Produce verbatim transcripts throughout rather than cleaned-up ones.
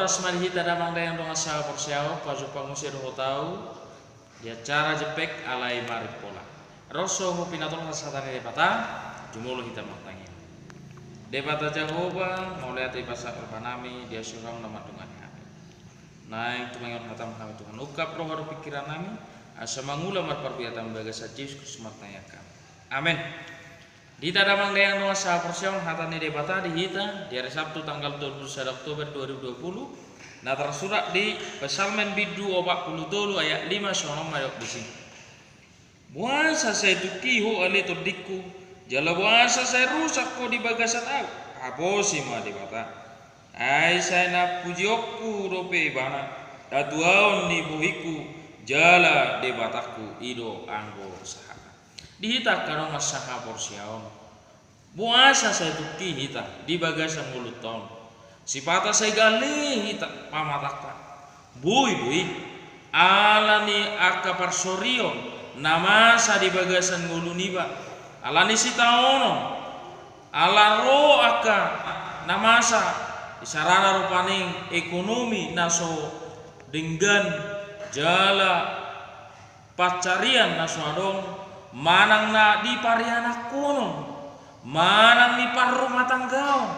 Horas ma di hita damang dainang dongan sahaporseaon, pajumpang muse dohot ahu di acara Jempek alai Marimpola. Ro songon pinatolhas hata ni Debata, jumolo hita martangiang. Debata Jahowa, mauliate i pasahat rohanami, diasuhon Ham na mandongani hami. Naeng tumangihon hataM hami Tuhan, ungkap roha dohot pingkirannami, asa mangula marparbue hataM, di bagasan Jesus Kristus martangiang hami. Amen. Di hita damang dainang dongan sahaporseaon, hata ni Debata di hita di ari Sabtu tanggal dua puluh sada Oktober dua ribu dua puluh, na tarsurat di Psalmen bindu opat pulu tolu ayat lima, songon on ma didok disi. Boasa sai tungki ho ale tondingku, jala boasa sai rusak ho di bagasan ahu? Haposi ma Debata. Ai sai nampujionku dope Ibana, hatuaon ni bohingku, jala Debatangku, i do anggo sahatna. Di hita angka dongan sahaporseaon, boasa sai tungki hita di bagasan ngolunta on? Sipata sai gale hita pamatangta. Boi do i, ala ni angka parsorion na masa di bagasan ngolu niba, ala ni sitaonon, ala ro angka na masa, isarana rupani ekonomi na so denggan, jala pansarian na so adong, manang na di parianakhonon, manang di parrumatanggaon,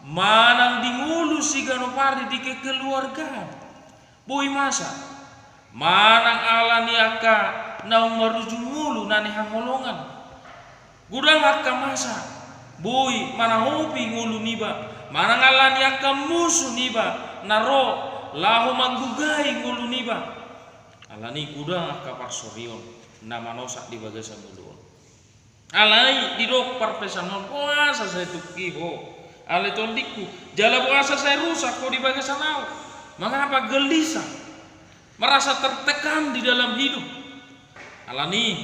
manang di ngolu siganup ari di kekeluargaan. Boi masa, manang ala ni angka naung marujung ngolu na nihangolongan. Godang angka masa, boi manahopi ngolu niba, manang ala ni angka musu niba na ro laho manggugai ngolu niba. Ala ni godang angka parsorion na manosak di bagasan ngolu on. Alai didok parpesan on, boasa sai tungki ho ale tondingku, jala boasa sai rusak ho di bagasan ahu? Mengapa gelisah, merasa tertekan di dalam hidup? Ala ni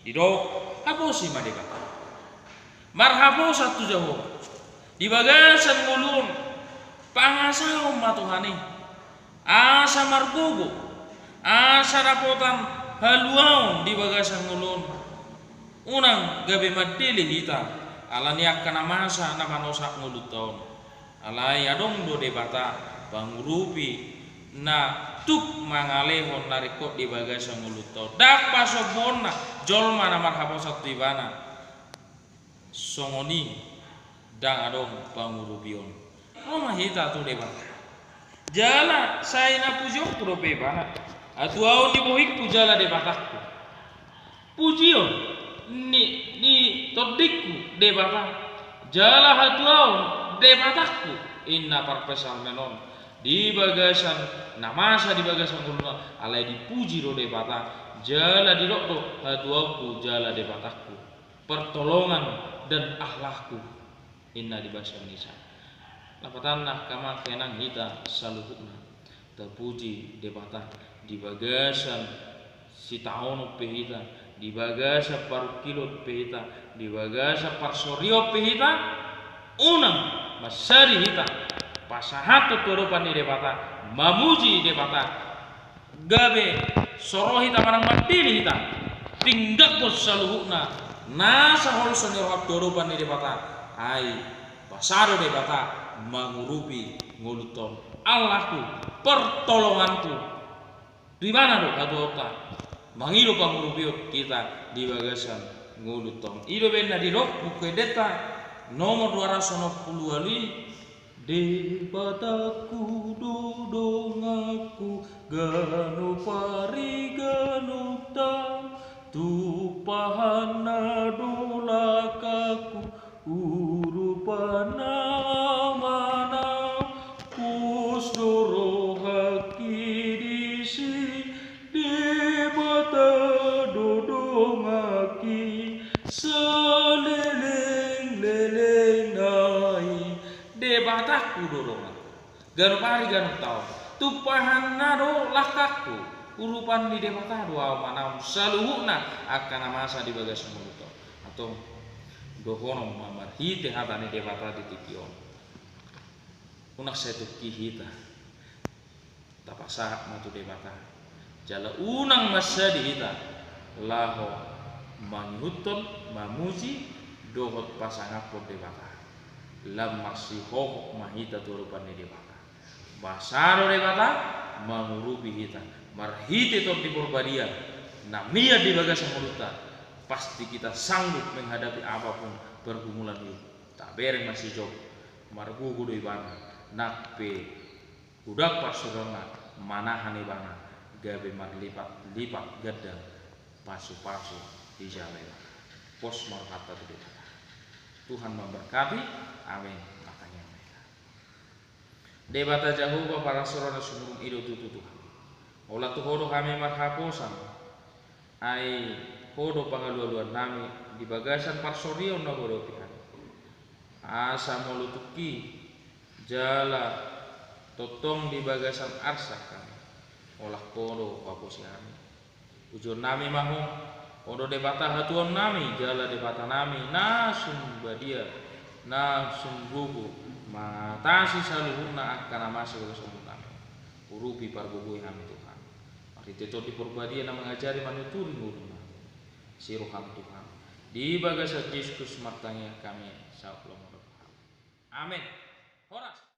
didok, haposi ma Debata. Marhaposan tu Jahowa di bagasan ngolu on, pangasahon ma Tuhan i, asa margogo, asa dapotan haluaon di bagasan ngolu on. Unang gabe mandele hita ala ni angka na masa na manosak ngolunta on. Alai adong do Debata pangurupi na tuk mangalehon na ringkot di bagasan ngolunta on. Ndang pasombuonna jolma na marhaposan tu Ibana, songon i ndang adong pangurupion. Ro ma hita tu Debata. Jala sai nampujionku dope Ibana, hatuaon ni bohingku jala Debatangku. Pujion ni, ni tondingku Debata, jala hatuaon Debatangku, inna parpsalmen on di bagasan na masa di bagasan ngoluna. Alai dipuji do Debata, jala didok do hatuaonku jala Debatangku, pertolongan dan Allahku, inna di bagasan ni sa. Lapatanna angka amang inang, hita saluhutna tapuji Debata di bagasan sitaonon pe hita, di bagasan parungkilon pe hita, di bagasan parsorion pe hita. Unang mansadi hita pasahathon tu adopan ni Debata, mamuji Debata. Gabe so ro hita manang mandele hita, tinggangkon saluhutna nasa holso ni roham tu adopan ni Debata. Ai pasada Debata mangurupi ngolunta on. Allahku, pertolonganku. Di Ibana do hatuaonta mangido pangurupion hita di bagasan ngolunta on. I do umbahen na didok Buku Endenta nomor dua ratus onom pulu ualu i. Debatangku do donganku, ganup ari ganup taon, tumpahanna do langkangku, urupanna amanami, pos do rohangki disi. Debata do donganki, saleleng-lelengna i. Debatangku do donganku, ganup ari ganup taon, tumpahanna do langkangku, urupan ni Debata do amanami, saluhutna angka na masa di bagasan ngolunta on. Antong dohonon ma marhite hata ni Debata di tingki on, unang sai tungki hita, tapasahat ma tu Debata. Jala unang mansadi hita laho mangihuthon, mamuji dohot pasangaphon Debata. Lam marsihohot ma hita tu adopan ni Debata. Basa do Debata mangurupi hita marhite Tondi Porbadia na mian di bagasan ngolunta, pasti kita sanggup menghadapi apapun pergumulan hidup. Tabereng ma si Job, margogo do ibana, nang pe godang parsorionna, manahan ibana gabe marlipat-lipat ganda pasupasu dijalo ibana. Pos ma rohanta tu Debata. Tuhan memberkati. Amin. Martangiang ma hita. Debata Jahowa, parasi roha na sumurung i do tutu Tuhan. Holan tu Ho do hami marhaposan, ai Ho do pangalualuannami di bagasan parsorion na huadopi hami. Asa molo tungki jala tongtong di bagasan arsak hami, holan Ho do huhaposi hami. Pujionnami ma Ho, Ho do Debata hatuaonnami jala Debatanami na sun badia, na sun gogo, mangatasi saluhutna angka na masa di bagasan ngolunami. Urupi, pargogoi hami Tuhan. Marhite Tondi Porbadia na mangajari, manuturi ngolunami. Asi roham Tuhan. Di bagasan Jesus Kristus martangiang hami, saut lomo do Tuhan. Amen. Horas.